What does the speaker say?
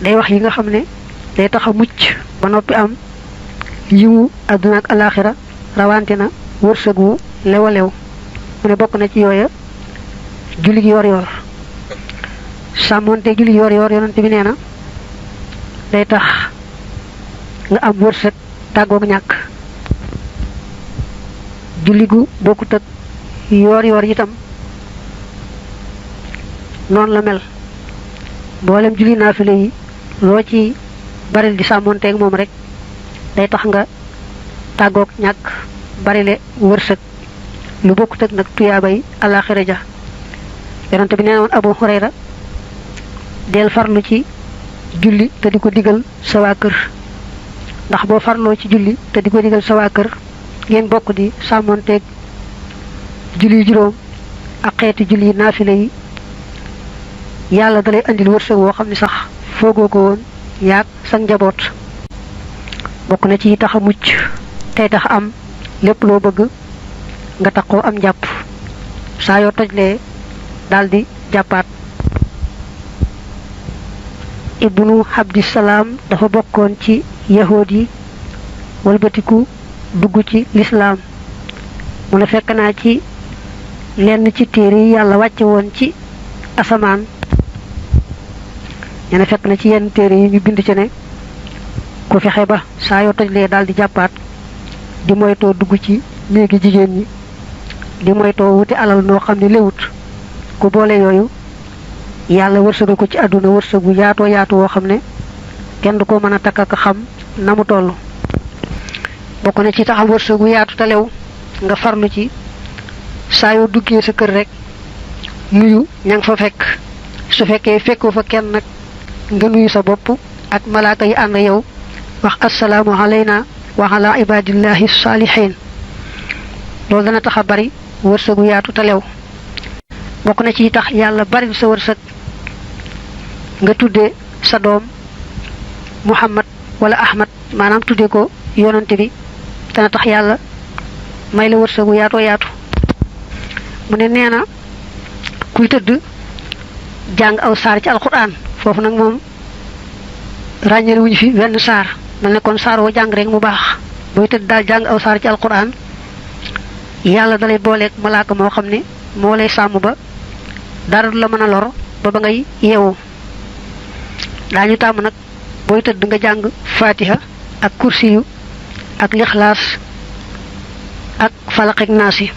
day wax yi nga xam ne day tax a mucc ba noppi am yiwu àdduna ak alaxira rawante na wërsëg wu lew a lew mu ne bokk na ci yooya julli gi yor yor sàmmoonte julli yor yor yonante bi nee na day tax nga am wërsëg tàggoog ñàkk julli gu bokkut ak yor yor itam noonu la mel mboolem julli naafile yi loo ci baril di sàmmoonteeg moom rek day tax nga tàggoog ñàkk barile wërsëg lu bokkut ak nag tuyaabay alaxira ja yonante bi nee na woon Abu Hurayra del farlu ci julli te di ko digal sa waa kër ndax boo farloo ci julli te di ko digal sa waa kër ngeen bokk di sàmmoonteeg julli juróom ak xeeti julli naafile yi yàlla dalay andil wërsëg woo xam ne sax foogoo ko woon yaag sa njaboot bokk na ci tax a mucc tey tax am lépp loo bëgg nga taxoo am njàpp saa yoo tojlee daldi jàppaat ibnu abdissalaam dafa bokkoon ci yahood yi walbatiku dugg ci lislaam mu ne fekk naa ci lenn ci téere yi yàlla wàcce woon ci asamaan ñene fekk na ci yenn téere yi ñu bind ci ne ku fexe ba saa yoo tojlee daal di jàppaat di moytoo dugg ci néegi jigéen ñi di moytoo wuti alal noo xam ne léwut ku boole yooyu yàlla wërsëgal ko ci àdduna wërsëgu yaatoo yaatu woo xam ne kenn du ko mën a takk ak xam na mu toll bokk na ci taxam wërsëgu yaatu te lew nga farlu ci saa yoo duggee sa kër rek nuyu ña nga fa fekk su fekkee fekkoo fa kenn nag nga nuyu sa bopp ak malaaka yi ànd yow wax assalaamu alayna wa ala ibadillahi salihin loolu dana tax a bari wërsëgu yaatu te lew bokk na ci tax yàlla bari sa wërsëg nga tudde sa doom Muhammad wala Ahmad maanaam tudde ko yonante bi dana tax yàlla may la wërsëgu yaatoo yaatu mu ne nee na kuy tëdd jàng aw saar ci alquran foofu nag moom ràññale wuñu fi wenn saar mel ne kon saar woo jàng rek mu baax booy tëdd daal jàng aw saar ci alquran yàlla dalay booleeg malaaka moo xam ne moo lay sàmm ba dara du la mën a lor ba ngay yeewu daañu tàmm nag booy tëdd nga jàng fatiha ak kursiyu ak lixlaas ak falaq ak naasi